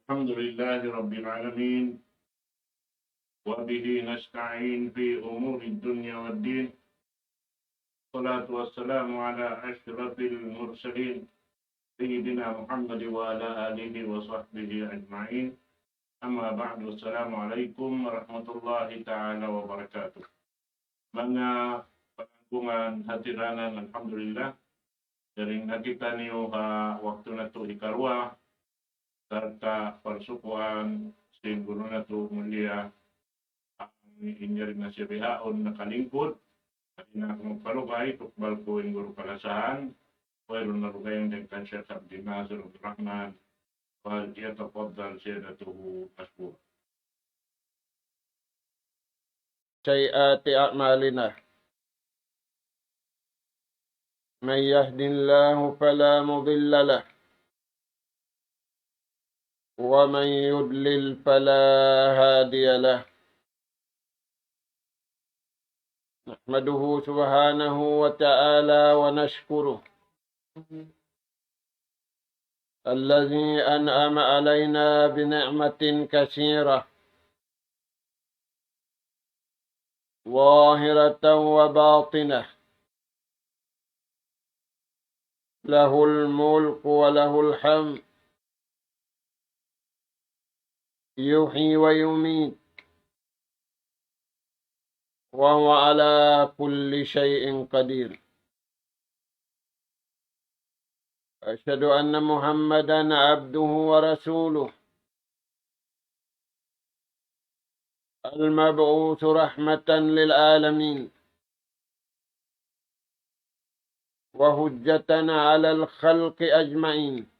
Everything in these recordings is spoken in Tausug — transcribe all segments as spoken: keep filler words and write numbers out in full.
الحمد لله رب العالمين، وبه نستعين في أمور الدنيا والدين. والصلاة والسلام على أشرف المرسلين سيدنا محمد وعلى آله وصحبه أجمعين. أما بعد، السلام عليكم ورحمة الله تعالى وبركاته. Manga palanggungan, hatiranan, alhamdulillah. Dayn ha kitaniyu ha waktu natu' hikaruwa, sarta' parsukuan sin guru natu' mulia, in yari na siya bihaun nakalingkud, di' na aku magparugay, tukbal ku in guru kalasahan, wayruun na rugay in kan Sheikh Abdul Nasir Abdul Rahman, وليتفضل سيادته مشكورا. سيئات أعمالنا. من يهد الله فلا مضل له، ومن يضلل فلا هادي له. نحمده سبحانه وتعالى ونشكره الذي أنعم علينا بنعمة كثيرة ظاهرة وباطنة، له الملك وله الحمد، يحيي ويميت، وهو على كل شيء قدير. أشهد أن محمدا عبده ورسوله، المبعوث رحمة للعالمين وحجة على الخلق أجمعين،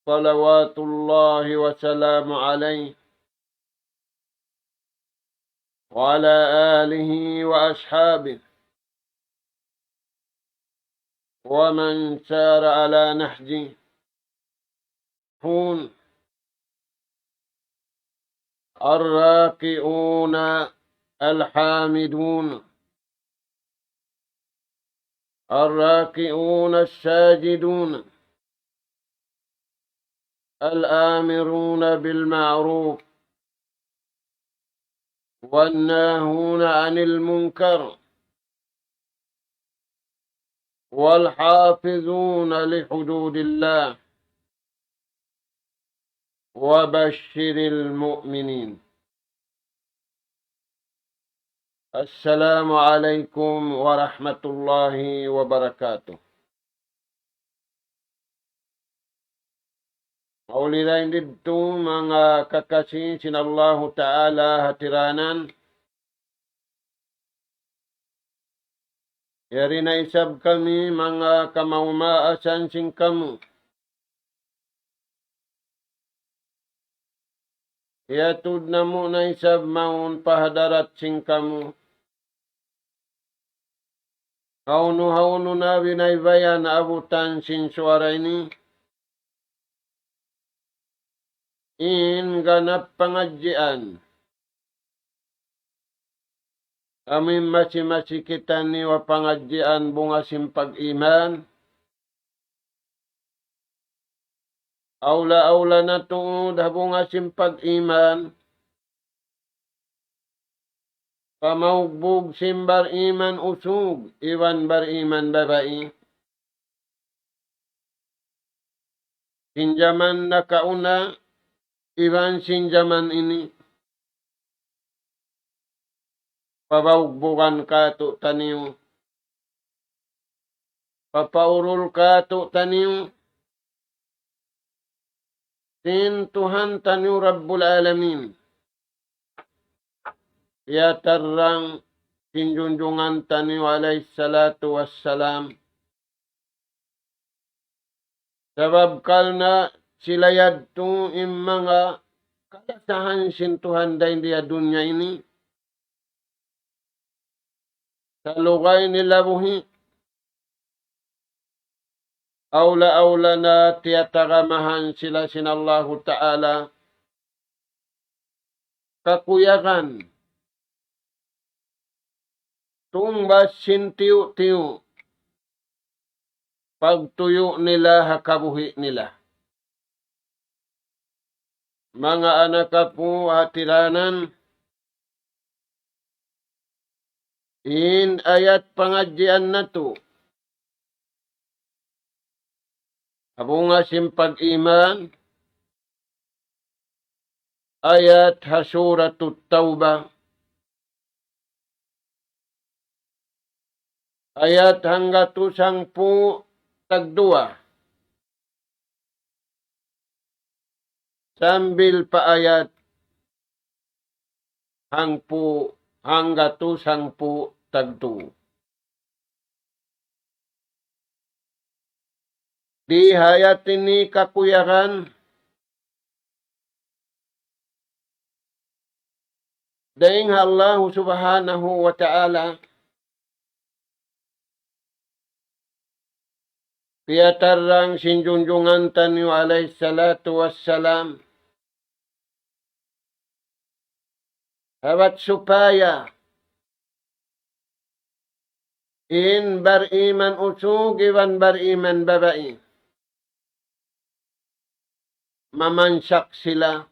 صلوات الله وسلامه عليه وعلى آله وأصحابه ومن سار على نهجه. الراكعون الحامدون، الراكعون الساجدون، الآمرون بالمعروف والناهون عن المنكر والحافظون لحدود الله وبشر المؤمنين. السلام عليكم ورحمة الله وبركاته. Mauli dayn didtu manga kakasi sin Allahu Ta'ala hatiranan. Yari na isab kami manga kamaas-maasan sin kamu. Hiyatud namu' na isab mawn pa hadarat sin kamu. Hawnu-hawnu na binaybayan abutan sin suwara ini. In ganap pangadjian. Amu in masi-masi kitaniyu ha pangadjian bunga sin pag-iman. Awla-awla na tuud ha bunga sin pag-iman. Pamaugbug sin bar-iman usug, iban bar-iman babai. Sin jaman nakauna, iban sin jaman ini. Pabaugbugan kātu'niyu. Papaurul kātu'niyu. Sin Tuhan taniyu Rabbul Alamin. Hiyatarrang sin junjungan taniyu alayhi salatu wassalam. Sabab karna' sila yadtu in manga kalasahan sin Tuhan dayn di ha dunya ini. Salugay nila buhi'. Awla-awla na tiyatagamahan sila sin Allahu Ta'ala. Kakuyagan. Tungbas sin tiyu'-tiyu'. pagtuyu' nila ha kabuhi' nila. Manga anak apu' ha tiranan, in ayat pangadjian natu', ha bunga sin pag-iman, ayat ha Suratut Tawbah, ayat hanggatus hangpu' tagduwa, sambil pa ayat hangpu', hanggatus hangpu' tagtū. Di ha ayat ini kakuyagan dayn ha Allahu Subhanahu wa Ta'ala, piyatarrang sin junjungan taniyu alayhi salatu wassalam, sabat supaya in bariman usug iban bariman babai, mamansak sila,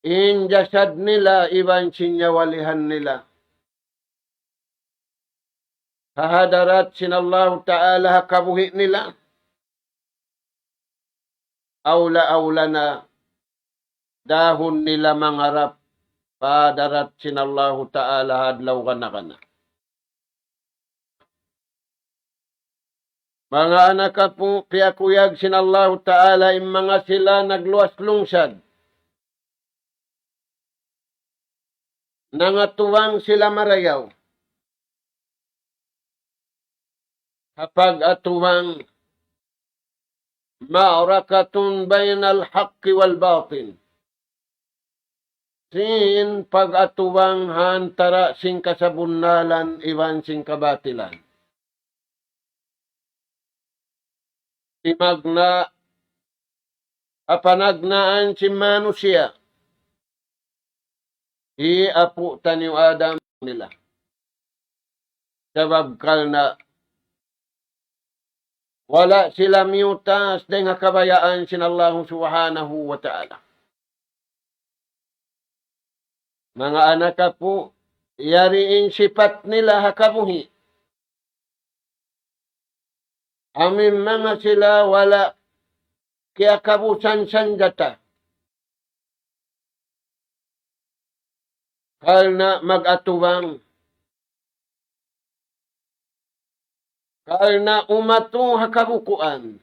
in jasad nila iban sin nyawalihan nila ha hadarat sin Allahu Ta'ala ha kabuhi' nila, awla-awla na dahun nila mangarap pa hadarat sin Allahu Ta'ala ha adlaw gana-gana. Manga anak apu', piyakuyag sin Allahu Ta'ala in manga sila nagluwas lungsad, nangatubang sila marayaw. Ha pag-atubang, معركة بين الحق والباطل. Sin pag-atubang ha antara' sin kasabunnalan iban sin kabatilan. Timagna' ha panagnaan sin manusiya', hi apu' taniyu Adam nila. Sabab karna' wala' sila miyutas dayn ha kabayaan sin Allahu Subhanahu wa Ta'ala. Manga anak apu', yari in sipat nila ha kabuhi'. Amu in manga sila wala' kiyakabusan sanjata. Karna' mag-atubang. Karna' umatu ha kabukuan.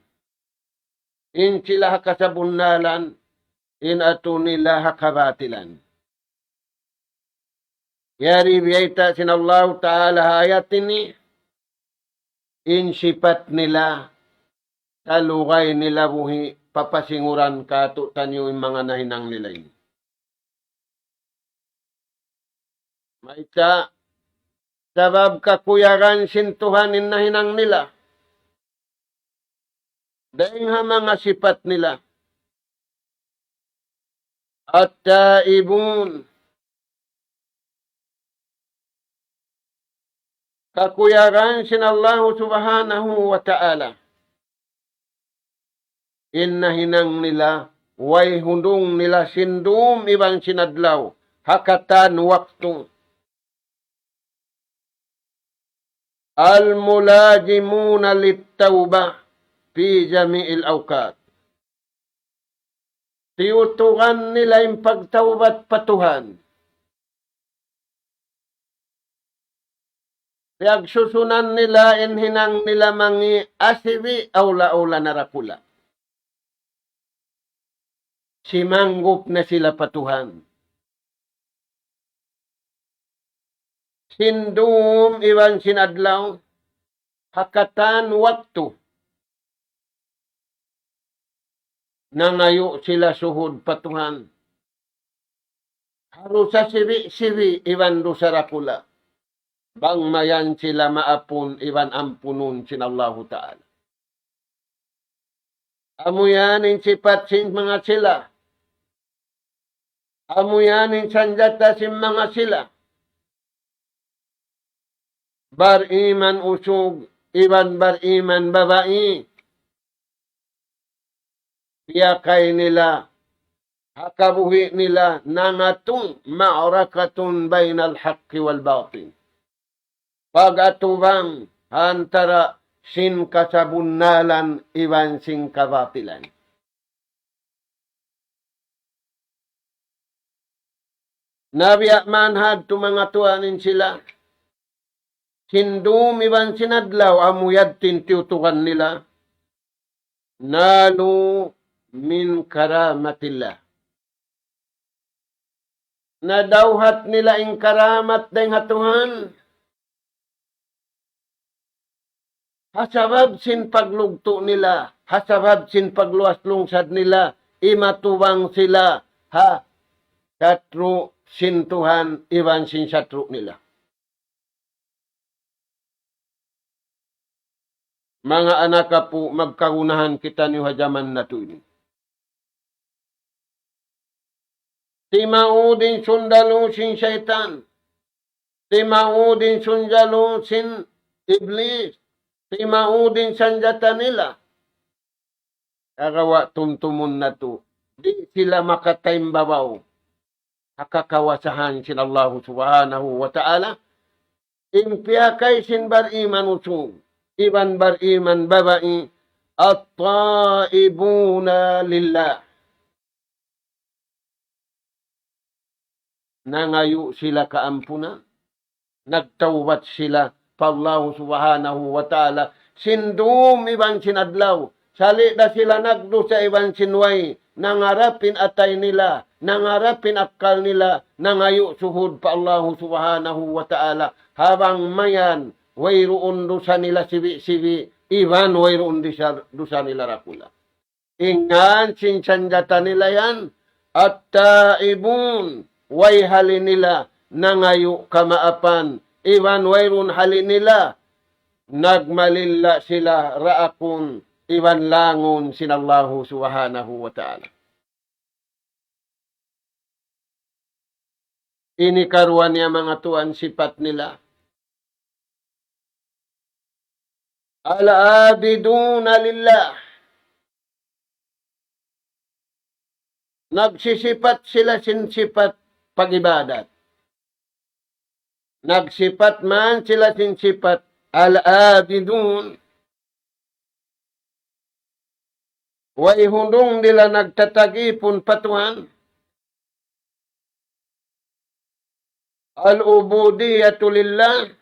In sila ha kasabunnalan, in atu nila ha kabatilan. Yari biyayta' sin Allahu Ta'ala ha ayat ini, in sipat nila, talugay nila buhi', papasinguran kātu'niyu in manga nahinang nila ini. Mayta'? Sabab kakuyagan sin Tuhan in nahinang nila. Dayn ha manga sipat nila. التائبون. Kakuyagan sin Allahu Subhanahu wa Ta'ala. In nahinang nila, way hundung nila sin dum iban sin adlaw, ha katan waktu. الملازمون للتوبة في جميع الأوقات. Tiyutukan nila in pagtawbat pa Tuhan. Piyagsusunan nila in hinang nila mangi' asibi' awla-awla na dakula'. Simanggup na sila pa Tuhan. Sin dum iban sin adlaw, ha katan waktu. Nangayu' sila suhud pa Tuhan. Ha dusa sibi'-sibi' iban dusa dakula'. Bang mayan sila maapun iban ampunun sin Allahu Ta'ala. Amu yan in sipat sin manga sila. Amu yan in sanjata sin manga sila. Bariman usug, iban bariman babai, piyakay nila, ha kabuhi' nila, nangatung, معركة بين الحق والباطل. Pag-atubang antara sin kasabunnalan iban sin kabatilan. Na biya' manhad tu manga tuwan in sila, sin dum iban sin adlaw amu yadtu in tiyutukan nila, نالوا من كرامة الله. Nadawhat nila in karamat dayn ha Tuhan. Ha sabab sin paglugtu' nila, ha sabab sin pagluwas lungsad nila, imatubang sila ha satru' sin Tuhan iban sin satru' nila. Manga anak apu', magkagunahan kitaniyu ha jaman natu' ini. Timaud in sundalu sin saytan. Timaud in sundalu sin Iblis. Timaud in sanjata nila. Sagawa' tumtumun natu', di' sila makataimbabaw ha kakawasahan sin Allahu Subhanahu wa Ta'ala. In piyakay sin bariman usug iban bariman babai, التائبون لله. Nangayu' sila kaampunan, nagtawbat sila pa Allahu Subhanahu wa Ta'ala sin dum iban sin adlaw. Sali' da sila nagdusa iban sin way, nangarap in atay nila, nangarap in akkal nila, nangayu' suhud pa Allahu Subhanahu wa Ta'ala. Ha bang mayan, wayruun dusa nila sibi'-sibi', iban wayruun dusa, dusa nila dakula'. In ngan sin sanjata nila yan, التائبون, way hali nila nangayu' kamaapan, iban wayruun hali nila nagmalilla' sila raakun iban langun sin Allahu Subhanahu wa Ta'ala. Ini karuwa niya manga tuwan sipat nila. العابدون لله. Nagsisipat sila sin sipat pag-ibadat. Nagsipat man sila sin sipat العابدون. Way hundung nila nagtatagipun pa Tuhan. العبودية لله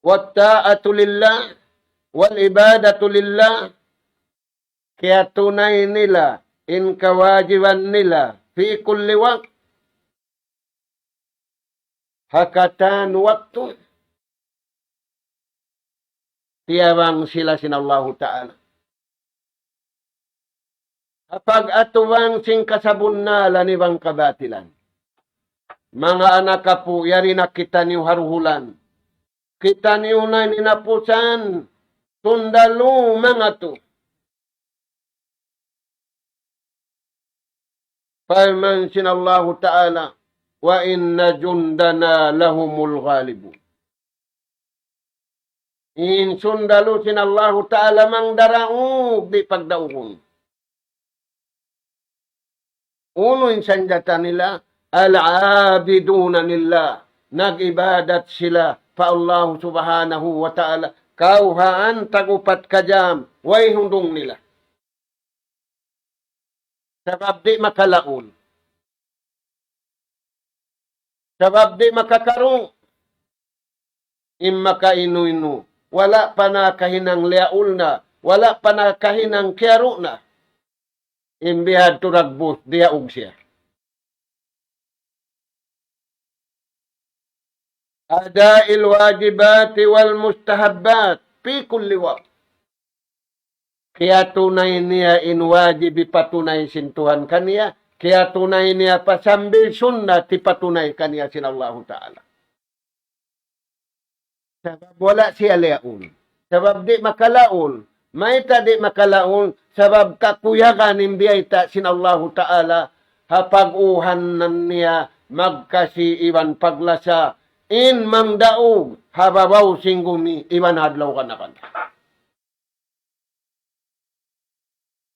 والطاعة لله والعبادة لله. Kiyatunay nila in kawajiban nila في كل وقت. Ha katan waktu, tiyabang sila sin Allahu Ta'ala. Ha pag-atubang sin kasabunnalan iban kabatilan. Manga anak apu', yari na kitaniyu ha duhulan. Kitaniyu na in hinapusan, sundalu mangatu'. Parman sin Allahu Ta'ala, وإن جندنا لهم الغالبون. In sundalu sin Allahu Ta'ala mangdaraug di' pagdaugun. Unu in sanjata nila, العابدون لله. Nag-ibadat sila pa Allahu Subhanahu wa Ta'ala. Kawhaan tag-upat ka jam, way hundung nila. Sabab di' makalaul. Sabab di' makakaru'. In makainu-inu. Wala' pa nakahinang liyaul na. Wala' pa nakahinang kiyaru' na. In bihadtu dagbus, diyaug siya. أداء الواجبات والمستحبات في كل وقت. Kiyatunay niya in wajib hipatunay sin Tuhan kaniya, kiyatunay niya pa sambil sunnat hipatunay kaniya sin Allahu Ta'ala. Sabab wala' siya liyaul. Sabab di' makalaul. Mayta' di' makalaul? Sabab kakuyagan in biyayta' sin Allahu Ta'ala ha pag-uhanan niya magkasi iban paglasa. In mangdaug, ha babaw sin gumi iban ha adlaw ganakan.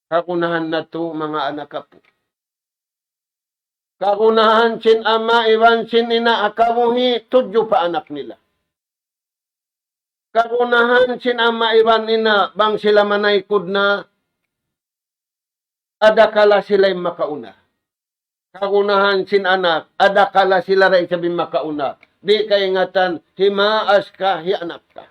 Kagunahan natu', manga anak apu'. Kagunahan sin ama' iban sin ina' ha kabuhi' tudju pa anak nila. Kagunahan sin ama' iban ina' bang sila manaykud na, adakala sila in makauna. Kagunahan sin anak, adakala sila da isab in makauna. Di' kaingatan, himaas ka, hianak ka.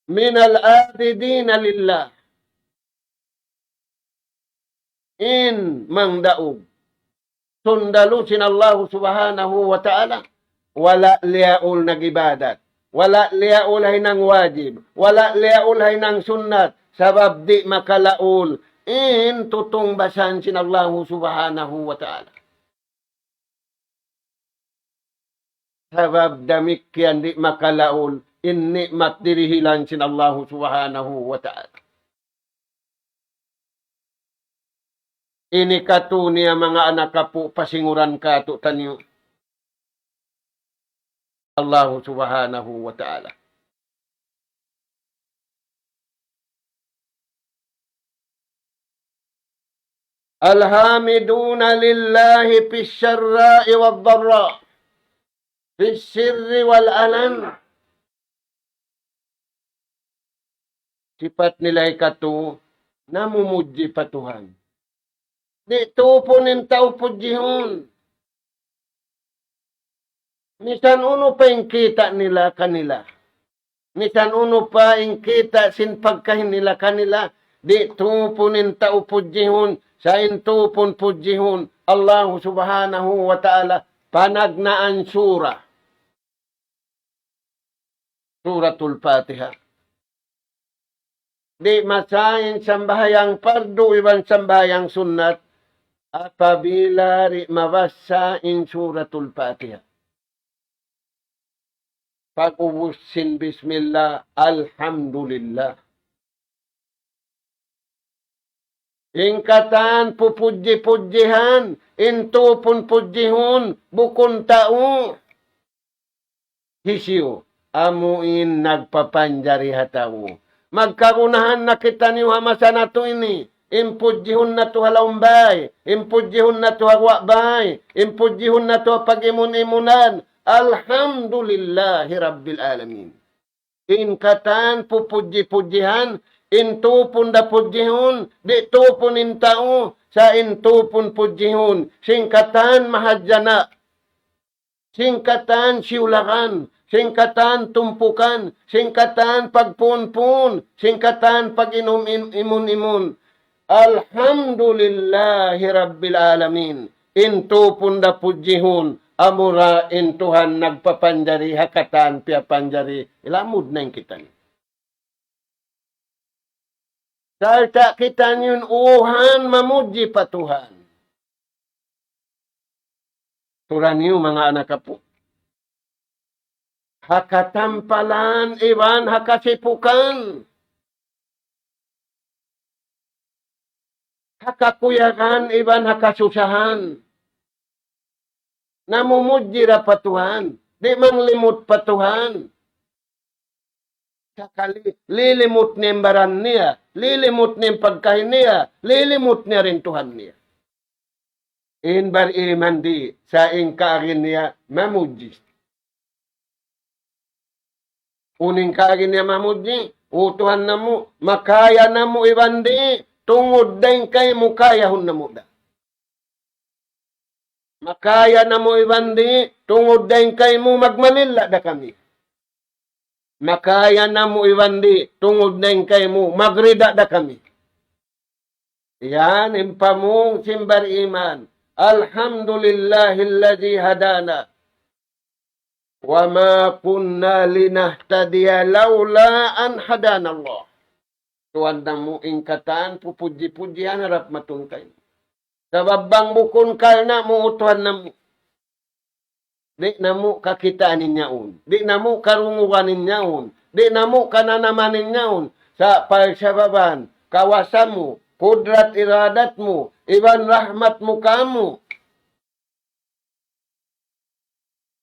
من العابدين لله. In mangdaug sundalu sin Allahu Subhanahu wa Ta'ala, wala' liyaul nag-ibadat, wala' liyaul ha hinang wajib, wala' liyaul ha hinang sunnat, sabab di' makalaul in tutungbasan sin Allahu Subhanahu wa Ta'ala. Sabab damikkiyan di' makalaul in ni'mat dirihilan sin Allahu Subhanahu wa Ta'ala. Ini katu' niya, manga anak apu', pasinguran katu'taniyu Allahu Subhanahu wa Ta'ala. الحامدون لله في السراء والضراء، في السر والعلن. Sipat nila hikatu, namumudji pa Tuhan. Di' tupun in tau pudjihun. Misan unu pa in kita' nila kanila. Misan unu pa in kita' sin pagkahi nila kanila. Di' tupun in tau pudjihun. Sa' in tupun pudjihun Allahu Subhanahu wa Ta'ala. Panagnaan sura. Suratul Fatiha. Di' masa in sambahayang pardu iban sambahayang sunnat apabila di' mabasa in Suratul Fatiha. Pag-ubus sin bismillah, alhamdulillah. In katan pupudji-pudjihan, in tupun pudjihun, bukun tau. Hisiyu, amu in nagpapanjari ha tau. Magkagunahan na kitaniyu ha masa natu' ini. In pudjihun natu' ha lawm bay, in pudjihun natu' ha guwa' bay, in pudjihun natu' ha pag-imun-imunan. Alhamdulillahi Rabbil Alamin. In katan pupudji-pudjihan, in tupun da pudjihun, di' tupun in tau, sa' in tupun pudjihun, sin katan mahadjana', sin katan siyulakan, sin katan tumpukan, sin katan pagpunpun, sin katan pag-inum-, in-, imun-imun. Alhamdulillahi Rabbil Alamin. In tupun da pudjihun, amura in Tuhan nagpapanjari ha katan piyapanjari, ilamud na in kitaniyu. Sarta' kitaniyu uhan mamudji pa Tuhan. Turan niyu manga anak apu'. Ha katampalan iban ha kasipukan. Ha kakuyagan iban ha kasusahan. Namumudji da pa Tuhan. Di' manglimut pa Tuhan. Sakali, lilimut niya in baran niya, lilimut niya in pagkahi niya, lilimut niya da in Tuhan niya. In bariman di', sa' in kaagi niya mamudji. Unu in kaagi niya mamudji, "O Tuhan namu', makaya namu' iban di', tungud dayn kaymu kayahun namu' da. Makaya namu' iban di', tungud dayn kaymu magmalilla' da kami. Makaya namu' iban di', tungud dayn kaymu magrida da kami." Yan in pamung sin bariman. الحمد لله الذي هدانا وما كنا لنهتدي لولا أن هدانا الله. Tuhan namu', in katan pupudji-pudjihan harap matun kaymu. Sabab bang bukun karna' mu, O Tuhan namu', di' namu' kakitaan in yaun. Di' namu' karungugan in yaun. Di' namu' kananaman in yaun. Sa' parsababan kawasa mu, kudrat iradat mu, iban rahmat mu kāmu'.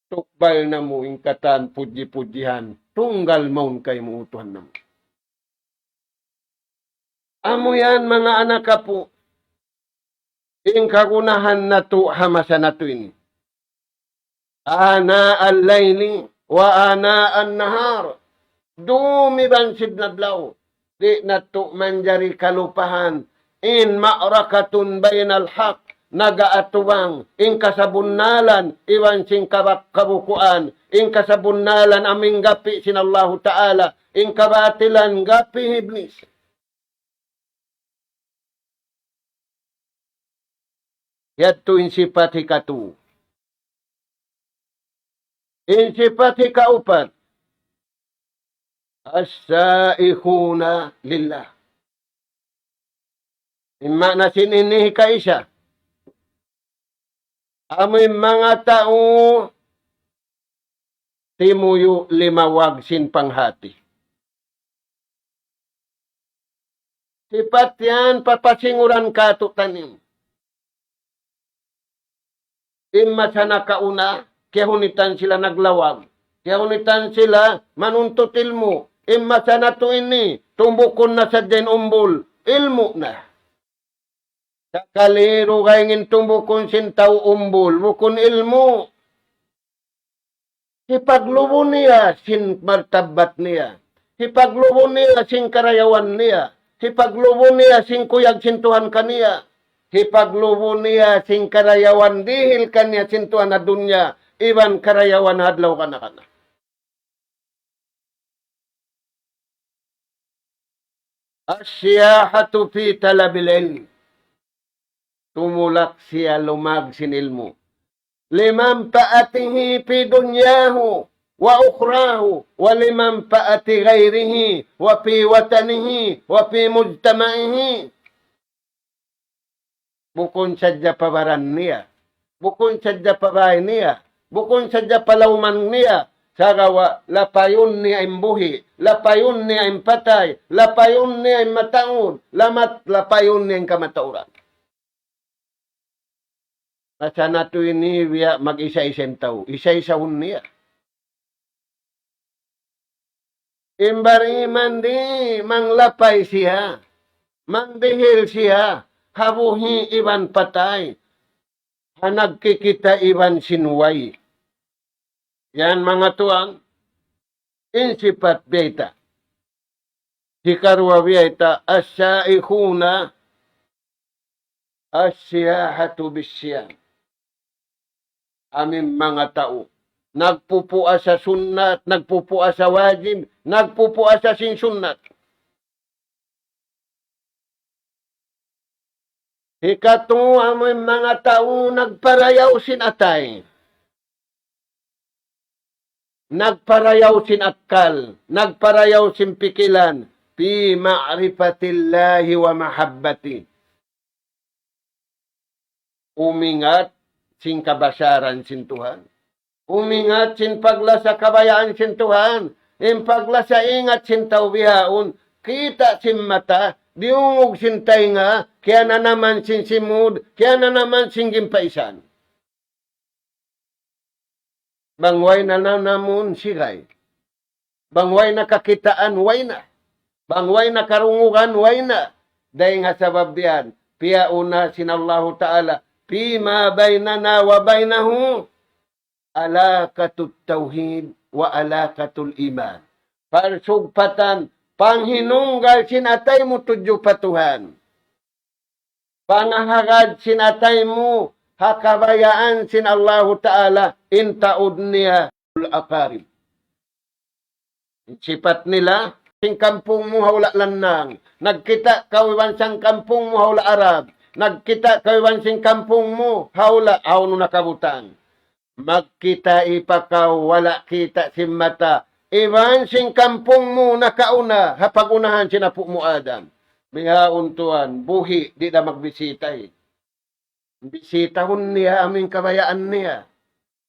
Tukbal namu' in katan pudji-pudjihan, tunggal mawn kaymu Tuhan namu'. Amu yan manga anak apu', in kagunahan natu' ha masa natu' ini. آناء الليل وآناء النهار. Dum iban sin adlaw. Di' natu' manjari kalupahan in معركة بين الحق, nag-aatubang in kasabunnalan iban sin kabak-, kabukuan, in kasabunnalan amu in gapi' sin Allahu Ta'ala, in kabatilan gapi' Iblis. Yadtu in sipat hikatu. In sipat hikaupat, السائحون لله. In maana sin ini hikaisa, amu in manga tau timuyu' limawag sin panghati. Sipat yan papasinguran kātu'niyu. In masa nakauna, kiyahunitan sila naglawag. Kiyahunitan sila manuntut ilmu'. In masa natu' ini, tumbukun na sadja in umbul, ilmu' na. Sakali dugaing in tumbukun sin tau umbul, bukun ilmu'. Hipaglubu niya sin martabat niya. Hipaglubu niya sin karayawan niya. Hipaglubu niya sin kuyag sin Tuhan kaniya. Hipaglubu niya sin karayawan dihil kaniya sin Tuhan ha dunya, iban karayawan ha adlaw kana-kana. السياحة في طلب العلم. Tumulak siya lumag sin ilmu'. لمنفعته في دنياه وأخراه، ولمنفعة غيره، وفي وطنه، وفي مجتمعه. Bukun sadja pa baran niya. Bukun sadja pa bāy niya. Bukun sadja pa lawman niya. Sagawa' lapayun niya in buhi', lapayun niya in patay, lapayun niya in mataud, lamat lapayun niya in kamatauran. Masa natu' ini biya' mag-isa-isa in tau, isa-isahun niya. In bariman di' manglapay siya, mandihil siya, ha buhi' iban patay, ha nagkikita' iban sin way. Yan manga tuwan, in sipat bayta'. Hikaruwa bayta', السائحون السياحة بالصيام. Amu in manga tau nagpupuasa sunnat, nagpupuasa wajib, nagpupuasa sin sunnat. Hikatu, amu in manga tau nagparayaw sin atay, nagparayaw sin akkal, nagparayaw sin pikilan, في معرفة الله ومحبته. Umingat sin kabasaran sin Tuhan. Umingat sin paglasa kabayaan sin Tuhan. In paglasa ingat sin tau bihaun, kita' sin mata, diyungug sin taynga, kiyananaman sin simud, kiyananaman sin gimpaisan. Bang way na nanamun, sigay. Bang way na kakitaan, way na. Bang way na karungugan, way na. Dayng ha sabab yan, piyauna sin Allahu Ta'ala, فيما بيننا وبينه علاقة التوحيد وعلاقة الإيمان. Parsugpatan, panghinunggal sin atay mu tudju pa Tuhan. Pangahagad sin atay mu ha kabayaan sin Allahu Ta'ala, in taud niya, الأقارب. Sipat nila, sin kampung mu ha hula' lannang. Nagkita' kaw iban sin kampung mu ha hula' Arab. Nagkita' kaw iban sin kampung mu ha hula' hawnu na kabutang. Magkita' pa kaw, wala' kita' sin mata. Iban sin kampung mu nakauna, ha pag-unahan sin apu' mu Adam. Bihaun tuwan, buhi', di' da magbisita. Bisitahun niya amu in kabayaan niya.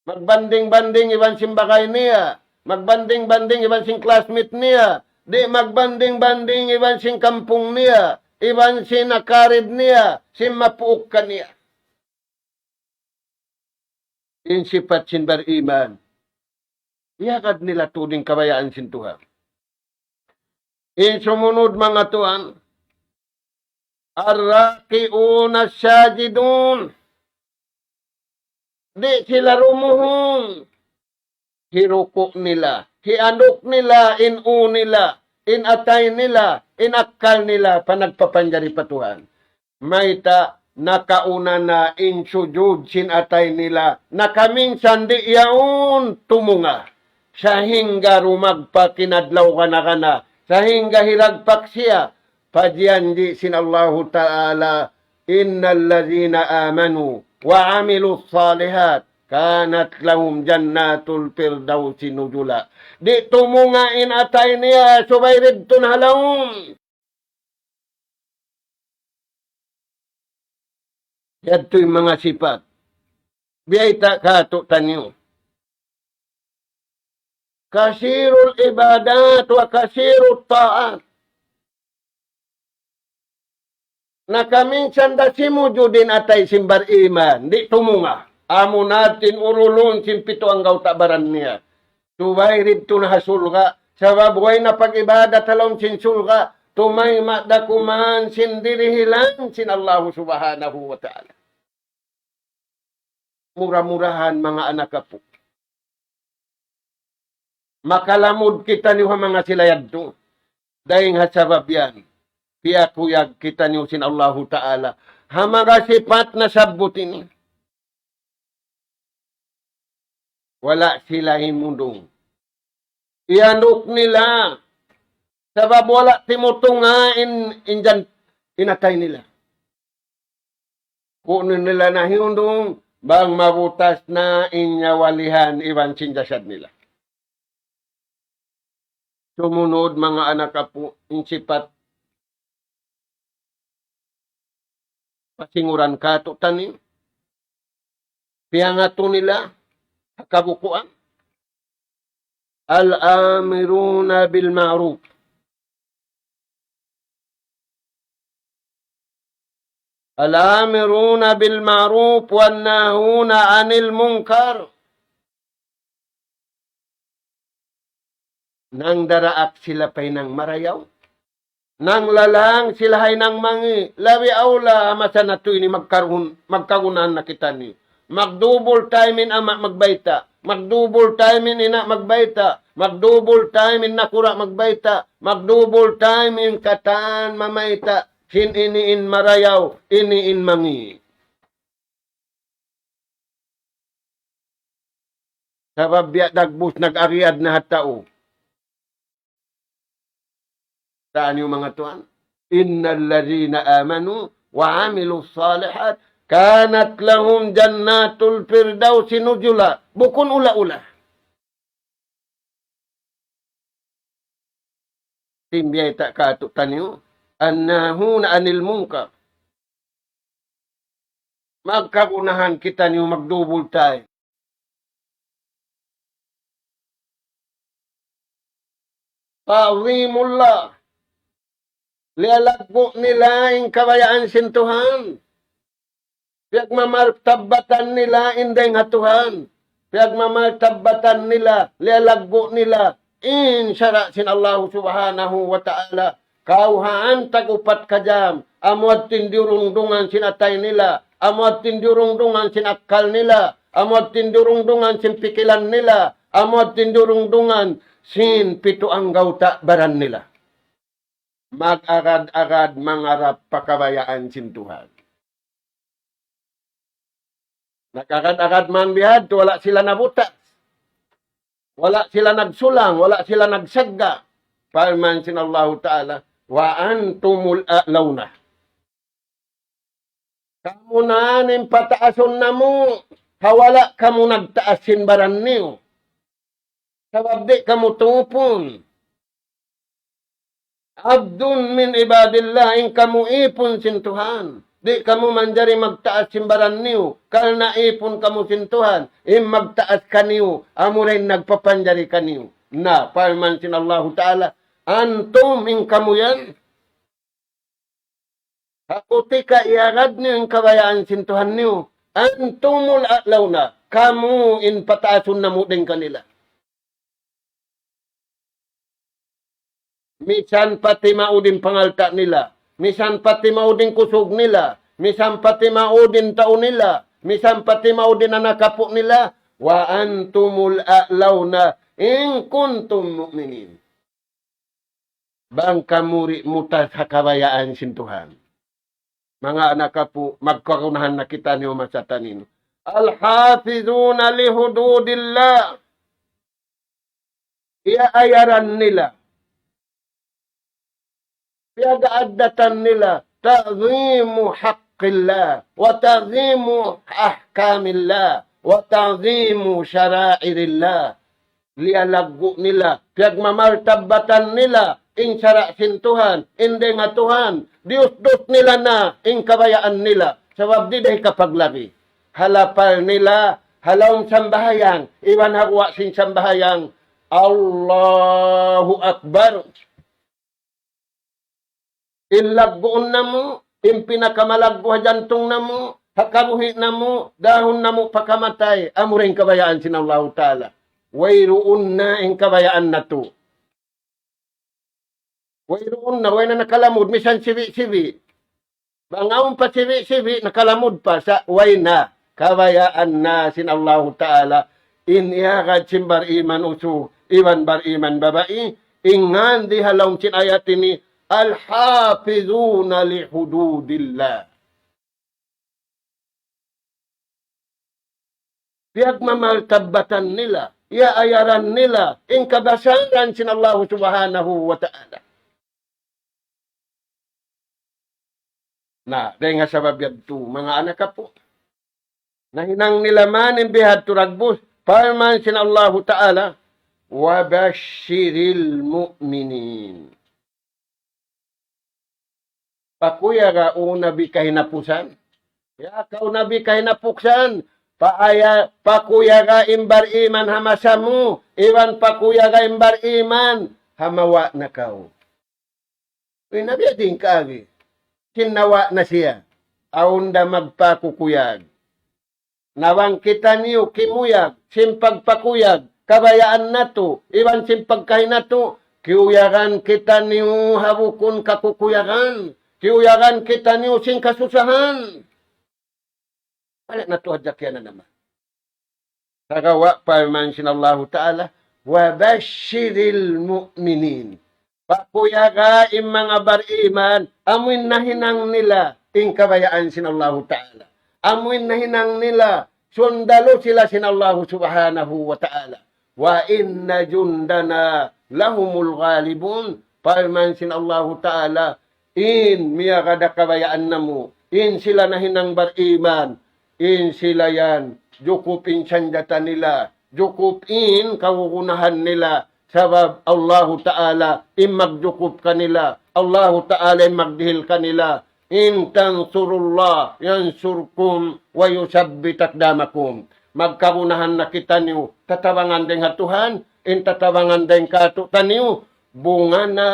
Magbanding-banding iban sin bagay niya. Magbanding-banding iban sin classmate niya. Di' magbanding-banding iban sin kampung niya. iban sin akarib niya, sin mapuuk kaniya. In sipat sin bariman. Iyagad nila tuud in kabayaan sin Tuhan. In sumunud, manga tuwan, الراكعون الساجدون. Di' sila rumuhun. Hiruku' nila, hianuk nila, in ū nila, in atay nila, in akkal nila, panagpapanjari pa Tuhan. Mayta', nakauna na in sujud sin atay nila, nakaminsan di' yaun tumunga. Sahingga rumagpak in adlaw kana-kana, sahingga hiragpak siya, pajanji' sin Allahu Ta'ala, إن الذين آمنوا وعملوا الصالحات كانت لهم جنات الفردوس نزلا. Di' tumunga in atay niya, subay didtu na ha lawm. Yadtu in manga sipat. Biyayta' kātu'niyu. كثير العبادات وكثير الطاعات. Nakaminsan da simujud in atay sin bariman, di' tumunga. Amu na in urulun sin pitu anggawta' baran niya. Subay didtu na ha surga', sabab way na pag-ibadat ha lawm sin surga', tumayma' da kuman sin dirihilan sin Allahu Subhanahu wa Ta'ala. Mura-murahan, manga anak apu', makalamud kitaniyu ha manga sila yadtu. Dayng ha sabab yan, piyakuyag kitaniyu sin Allahu Ta'ala ha manga sipat nasabbut ini. Wala' sila himundung. Iyanuk nila. Sabab wala' timutunga' in, in jan-, in atay nila. Kunu' nila na hiyundung, bang mabutas na in nyawalihan iban sin jasad nila. Sumunud, manga anak apu', in sipat pasinguran kātu'niyu, piyangatu nila ha kabukuan, الآمرون بالمعروف. الآمرون بالمعروف والناهون عن المنكر. Nangdaraak sila pa hinang marayaw. Nanglalang sila ha hinang mangi'. Labi awla masa natu' ini magkaruhun, magkagunahan na kitaniyu. Mag-double time in ama' magbayta'. Mag-double time in ina' magbayta'. Mag-double time in nakura' magbayta'. Mag-double time in katan mamayta'. Sin ini in marayaw, ini in mangi'. Sabab biya' dagbus nag-agiyad na ha tau. Taniyu, manga tuwan. إن الذين آمنوا وعملوا الصالحات كانت لهم جنات الفردوس نزلا. Bukun ula-ula. Sin biyayta' kātu'niyu, الناهون عن المنكر. Magkagunahan kitaniyu, mag-double time. تعظيم الله. Liyalaggu' nila in kabayaan sin Tuhan. Piyagmamartabbatan nila in dayng ha Tuhan. Piyagmamartabbatan nila, liyalaggu' nila in sara' sin Allahu Subhanahu wa Ta'ala. Kawhaan tag upat ka jam, amu yadtu in diyurungdungan sin atay nila, amu yadtu in diyurungdungan sin akkal nila, amu yadtu in diyurungdungan sin pikilan nila, amu yadtu in diyurungdungan sin pitu anggawta' baran nila. Mag-agad-agad mangarap pa kabayaan sin Tuhan. Nag-agad-agad man bihadtu, wala' sila nabutas. Wala' sila nagsulang, wala' sila nagsagga'. Parman sin Allahu Ta'ala, وأنتم الأعلون. Kamu na in pataasun namu', ha wala' kamu nagtaas sin baran niyu. Sabab di' kamu tupun. عبد من عباد الله, in kamu ipun sin Tuhan. Di' kamu manjari magtaas sin baran niyu, karna' ipun kamu sin Tuhan. In magtaas kaniyu, amura in nagpapanjari kaniyu. Na, parman sin Allahu Ta'ala, أنتم, in kamu yan. Aku tika iyagad niyu in kabayaan sin Tuhan niyu. أنتم الأعلون. Kamu in pataasun namu' dayn kanila. Misan pa timaud in pangalta' nila, misan pa timaud in kusug nila, misan pa timaud in tau nila, misan pa timaud in anak apu' nila, وأنتم الأعلون إن كنتم مؤمنين. Bang kamu di' mutas ha kabayaan sin Tuhan. Manga anak apu', magkagunahan na kitaniyu masa taniyu. الحافظون لحدود الله. Iyaayaran nila. Piyag-aaddatan nila. تعظيم حق الله وتعظيم أحكام الله وتعظيم شرائع الله. Liyalaggu' nila, piyagmamartabbatan nila in sara' sin Tuhan, in dayn ha Tuhan, diyusdus nila na in kabayaan nila, sabab di' da hikapaglagi. Ha lapal nila, ha lawm sambahayang, iban ha guwa' sin sambahayang, Allahu Akbar. In lagguun namu', in pinakamalaggu' ha jantung namu', ha kabuhi' namu', dahun namu' pa kamatay, amu ra in kabayaan sin Allahu Ta'ala. Wayruun na in kabayaan natu'. Wayruun na, way na nakalamud, misan sibi'-sibi'. Bang awn pa sibi'-sibi', nakalamud pa sa', way na. Kabayaan na sin Allahu Ta'ala. In iyagad sin bariman usug, iban bariman babai, in ngan di ha lawm sin ayat ini, الحافظون لحدود الله. Piyagmamartabbatan nila, iyaayaran nila, in kabasaran sin Allahu Subhanahu wa Ta'ala. Na, dayn ha sabab yadtu, manga anak apu'. Nahinang nila man in bihadtu dagbus, parman sin Allahu Ta'ala, وبشر المؤمنين. Pakuyaga, O Nabi kahinapusan. Ya kaw Nabi kahinapusan, paaya-, pakuyaga in bariman ha masa mu, iban pakuyaga in bariman ha mawa' na kaw. Uy, Nabi, adin kagi. Sin nawa' na siya. Awn da magpakukuyag. Na bang kitaniyu kimuyag, sin pagpakuyag, kabayaan natu', iban sin pagkahi natu', kiyuyagan kitaniyu ha bukun kakukuyagan, kiyuyagan kitaniyu sin kasusahan. Balik natu' hadja kiyananaman. Sagawa' parman sin Allahu Ta'ala, وبشر المؤمنين. Pakuyaga in manga bariman, amu in nahinang nila in kabayaan sin Allahu Ta'ala. Amu in nahinang nila, sundalu sila sin Allahu Subhanahu wa Ta'ala. وإن جندنا لهم الغالبون. Parman sin Allahu Ta'ala, in miyagad ha kabayaan namu', in sila nahinang bariman, in sila yan, jukup in sanjata nila, jukup in kagunahan nila, sabab Allahu Ta'ala in magjukup kanila, Allahu Ta'ala in magdihil kanila. إن تنصروا الله ينصركم ويثبت أقدامكم. Magkagunahan na kitaniyu, tatabangan dayn ha Tuhan, in tatabangan dayn kātu'niyu, bunga na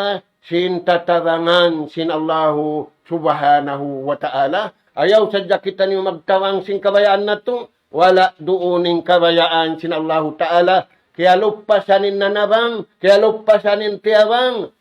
sin tatabangan sin Allahu Subhanahu wa Ta'ala. Ayaw sadja kitaniyu magtabang sin kabayaan natu', wala' duun in kabayaan sin Allahu Ta'ala. Kiyaluppasan in nanabang, kiyaluppasan in tiyabang.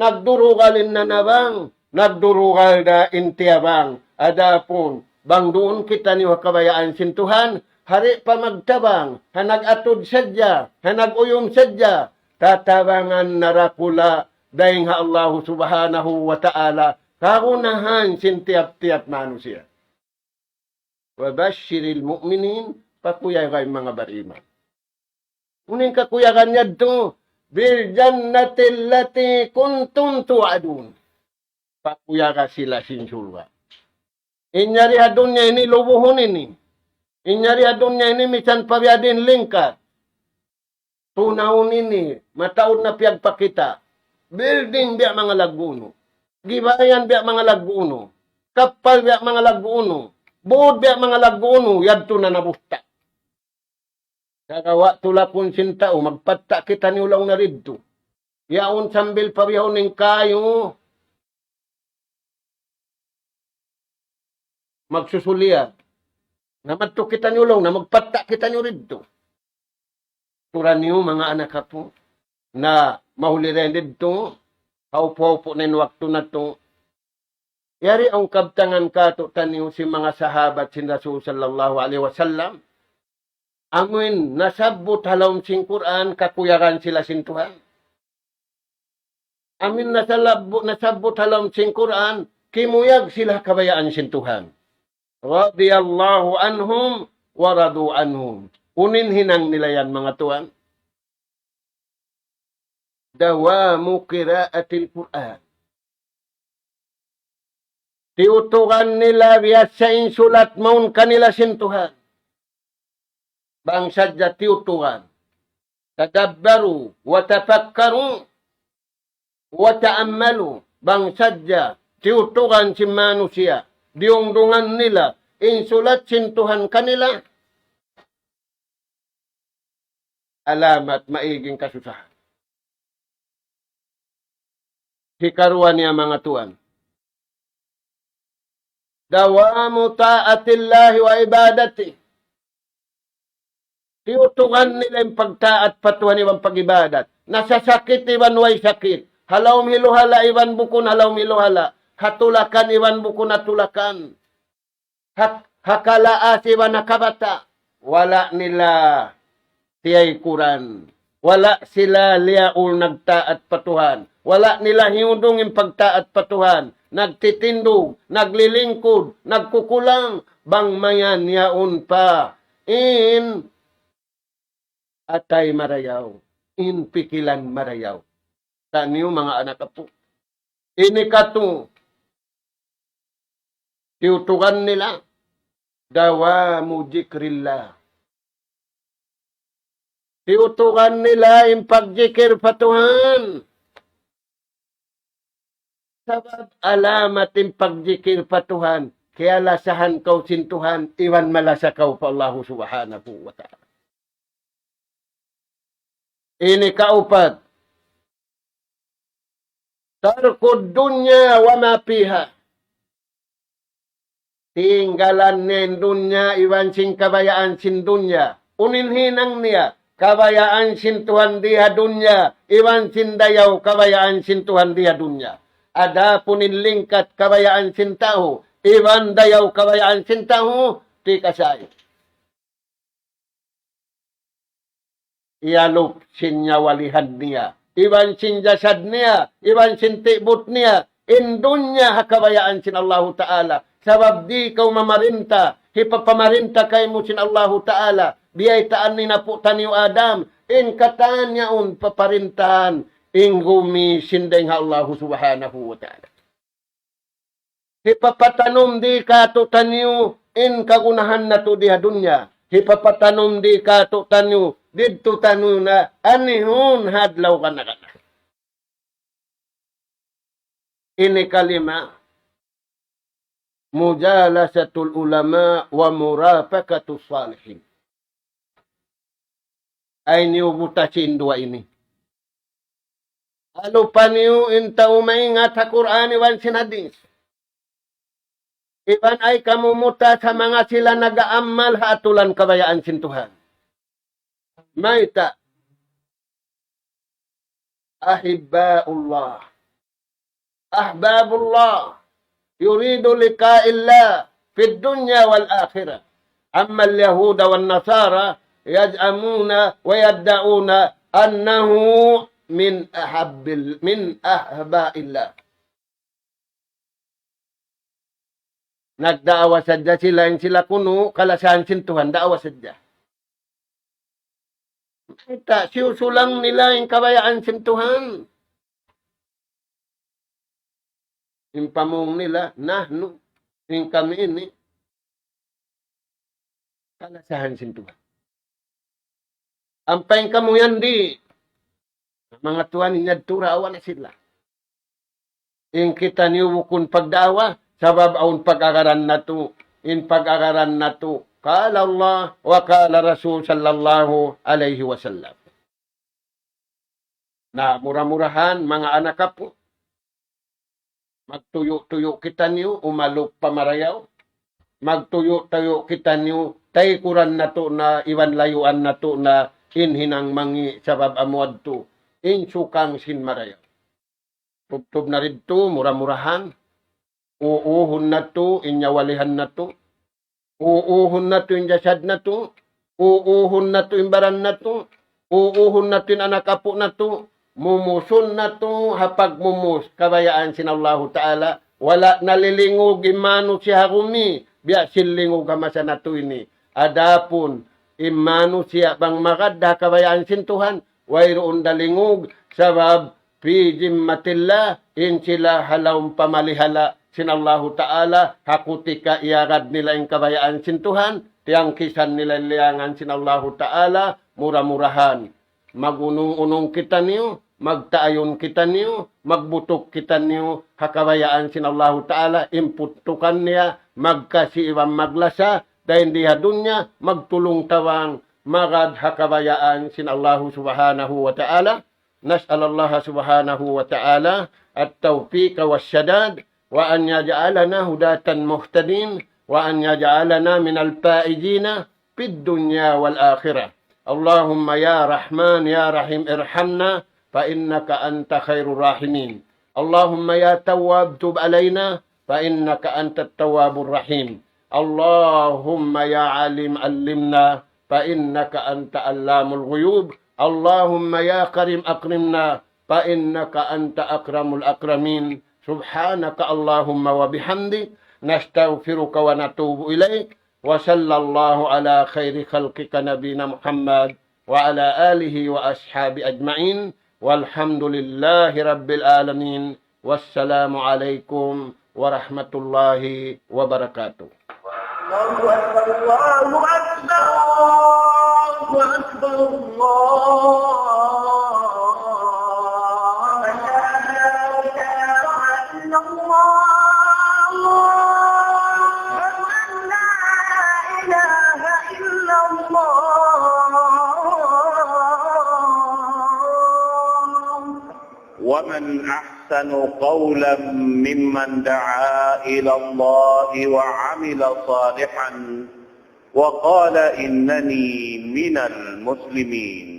Nagdurugal in nanabang, nagdurugal da in tiyabang. Adapun, bang duun kitaniyu ha kabayaan sin Tuhan, ha di' pa magtabang, ha nag-atud sadja, ha nag-uyum sadja, tatabangan na dakula' dayn ha Allahu Subhanahu wa Ta'ala, kagunahan sin tiyap-tiyap manusiya'. وبشر المؤمنين, pakuyaga in manga bariman. Unu in kakuyagan yadtu, بالجنة التي كنتم توعدون. Pakuyaga sila sin surga'. In yari ha dunya ini lubuhun ini. In yari ha dunya ini misan pa biya' diin lingkat. Tunawun ini, mataud na piyagpakita'. Building biya' manga laggu' unu. Gibayan biya' manga laggu' unu. Kappal biya' manga laggu' unu. Būd biya' manga laggu' unu. Yadtu na nabusta'. Sagawa' tulakun sin tau, magpatta' kitaniyu laung na didtu. Yaun sambil pa bihun in kayu. magsusuliyag. Na madtu kitaniyu laung, na magpatta' kitaniyu didtu. Turan niyu manga anak apu, na mahuli dayn didtu, haupu-haupu na in waktu natu'. Yari awn kabtangan kātu'niyu sin manga sahabat sin Rasul sallallahu alayhi wasallam. Amuin nasabbut ha lawm sin Qur'an, kakuyagan sila sin Tuhan. Amuin nasalabbu-, nasabbut ha lawm sin Qur'an, kimuyag sila kabayaan sin Tuhan. رضي الله عنهم ورضوا عنه. Unu in hinang nila yan, manga tuwan? دواء قراءة القرآن. Tiyutugan nila biya' sa in sulat mawn kanila sin Tuhan. Bang sadja tiyutugan. تدبروا وتفكروا وتأملوا. Bang sadja tiyutugan sin manusiya', diyungdungan nila in sulat sin Tuhan kanila, alamat maig in kasusahan. Hikaruwa niya, manga tuwan, دواء طاعة الله وعبادته. Tiyutugan nila in pagtaat pa Tuhan iban pag-ibadat. Nasasakit iban way sakit. Ha lawm hiluhala' iban bukun ha lawm hiluhala'. Ha tulakan iban bukun ha tulakan. Ha, ha kalaas iban ha kabata'. Wala' nila tiyaykuran. Wala' sila liyaul nagtaat pa Tuhan. Wala' nila hiyudung in pagtaat pa Tuhan. Nagtitindug, naglilingkud, nagkukulang. Bang mayan yaun pa in atay marayaw, in pikilan marayaw. Taniyu manga anak apu. Ini katu', tiyutugan nila, دواء ذكر الله. Tiyutugan nila in pagjikir pa Tuhan. Sabab alamat in pagjikir pa Tuhan, kiyalasahan kaw sin Tuhan, iban malasa kaw pa Allahu Subhanahu wa Ta'ala. Ini kaupat, ترك الدنيا وما فيها. Tinggalan niya in dunya iban sin kabayaan sin dunya. Unu in hinang niya? Kabayaan sin Tuhan di ha dunya iban sin dayaw kabayaan sin Tuhan di ha dunya. Adapun in lingkat kabayaan sin tau iban dayaw kabayaan sin tau, di' kasai. Iyalup sin nyawalihan niya, iban sin jasad niya, iban sin ti'but niya, in dunya ha kabayaan sin Allahu Ta'ala. Sabab di' kaw mamarinta, hipapamarinta kaymu sin Allahu Ta'ala. Biyaytaan in apu' taniyu Adam, in katan yaun paparintahan, in gumi sin dayng ha Allahu Subhanahu wa Ta'ala. Hipapatanum di katu' taniyu in kagunahan natu' di ha dunya. Hipapatanum di katu' taniyu, didtu taniyu na anihun ha adlaw kana-kana. Ini kalima, مجالسة العلماء ومرافقة الصالحين. Ay niyu butasin duwa ini. Alupa niyu in tau maingat ha Qur'an iban sin hadith. Iban ay kamu mutas ha manga sila nag-aamal ha atulan kabayaan sin Tuhan. Mayta'? أحباء الله، أحباب الله، يريد لقاء الله في الدنيا والآخرة. أما اليهود والنصارى يزعمون ويدعون أنه من أحب ال-، من أحباء الله. Nagdaawa sadja sila, in sila kunu' kalasahan sin Tuhan, daawa sadja. Kita, siyusulang nila in kabayaan sin Tuhan. In pamung nila, nahnu, in kami ini, kalasahan sin Tuhan. Ampa in kamu yan di', manga tuwan, in yadtu ra awa na sila. In kitaniyu bukun pagdaawa, sabab awn pag-agaran natu', in pag-agaran natu', قال الله وقال رسول صلى الله عليه وسلم. Na, mura-murahan, manga anak apu', magtuyu'-tuyu' kitaniyu, umalup pa marayaw. magtuyu'-tuyu' kitaniyu, taykuran natu' na, iban layuan natu' na, in hinang mangi' sabab amu yadtu, in sukang sin marayaw. Tubtub na didtu, mura-murahan. Uuhun natu', in nyawalihan natu'. Uuhun natu', in jasad natu'. Uuhun natu', in baran natu'. Uuhun natu', in anak apu' natu'. Mumusun natu', ha pagmumus, kabayaan sin Allahu Ta'ala. Wala' nalilingug in manusiya' ha gumi, biya' sin lingug ha masa natu' ini. Adapun, in manusiya' bang magad ha kabayaan sin Tuhan, wayruun da lingug, sabab, fi zimmatillah, in sila ha lawm pamalihala' sin Allahu Ta'ala, ha kutika iyagad nila in kabayaan sin Tuhan, tiyangkisan nila in liyangan sin Allahu Ta'ala, mura-murahan. Magunung-unung kitaniyu, magtaayun kitaniyu, magbutuk kitaniyu, ha kabayaan sin Allahu Ta'ala, in puttukan niya, magkasi iban maglasa, dayn di ha dunya, magtulung-tabang, magad ha kabayaan sin Allahu Subhanahu wa Ta'ala. نسأل الله سبحانه وتعالى التوفيق والسداد، وأن يجعلنا هداة مهتدين، وأن يجعلنا من الفائزين في الدنيا والآخرة. اللهم يا رحمن يا رحيم ارحمنا فإنك أنت خير الراحمين. اللهم يا تواب تب علينا فإنك أنت التواب الرحيم. اللهم يا عليم علمنا فإنك أنت علام الغيوب. اللهم يا كريم أكرمنا فإنك أنت أكرم الأكرمين. سبحانك اللهم وبحمدك، نستغفرك ونتوب إليك. وصلى الله على خير خلقك نبينا محمد وعلى آله وأصحابه أجمعين. والحمد لله رب العالمين. والسلام عليكم ورحمة الله وبركاته. الله أكبر، الله أكبر، الله أكبر، الله أكبر. أشهد أن لا إله إلا الله. أشهد أن لا إله إلا الله. ومن أحسن قولا ممن دعا إلى الله وعمل صالحا وقال إنني من المسلمين.